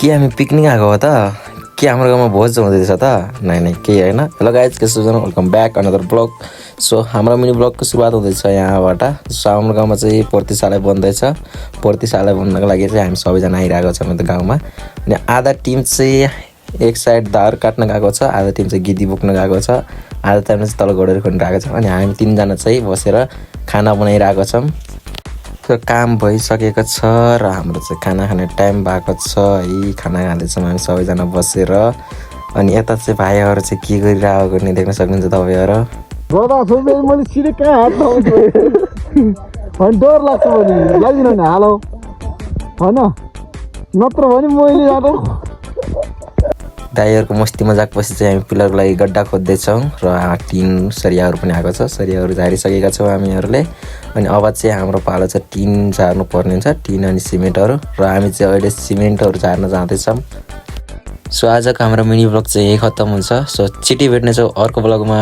के हामी पिकनिक आएको हो त के हाम्रो गाउँमा भोज हुँदैछ त नै केही होइन। हेलो गाइज के Sujan welcome back another vlog. So हाम्रो मिनी ब्लगको सुरुवात हुँदैछ यहाँबाट। सो हाम्रो गाउँमा चाहिँ प्रतिशाला बन्दैछ। प्रतिशाला बन्नको लागि चाहिँ हामी सबैजना आइरहेको छौँ त गाउँमा। अनि आधा टिम चाहिँ एक साइड धार काट्न गएको छ, आधा टिम चाहिँ गिदी बोक्न गएको छ, आधा टाइममा चाहिँ तल घोडेर खनिरहेको छ। अनि हामी तिनजना चाहिँ बसेर खाना बनाइरहेको छौँ। त्यो काम भइसकेको छ र हाम्रो चाहिँ खाना खाने टाइम भएको छ है। खाना खाँदैछौँ हामी सबैजना बसेर। अनि यता चाहिँ भाइहरू चाहिँ के गरिरहेको नि देख्न सक्नुहुन्छ तपाईँहरू। मैले सिधै कहाँ हात लगाउँछु अनि डर लाग्छ भने ल्याइदिनु नि हालो होइन, नत्र भने मैले जाँदा दाइहरूको मस्ती मजाकपछि चाहिँ हामी पिलरको लागि गड्डा खोज्दैछौँ र टिन सरियाहरू पनि आएको छ। सरियाहरू झारिसकेका छौँ हामीहरूले। अनि अब चाहिँ हाम्रो पालो छ टिन झार्नु पर्ने हुन्छ, टिन अनि सिमेन्टहरू। र हामी चाहिँ अहिले सिमेन्टहरू झार्न जाँदैछौँ। सो आजको हाम्रो मिनी ब्लग चाहिँ यही खत्तम हुन्छ। सो छिट्टै भेट्नेछौँ अर्को ब्लगमा।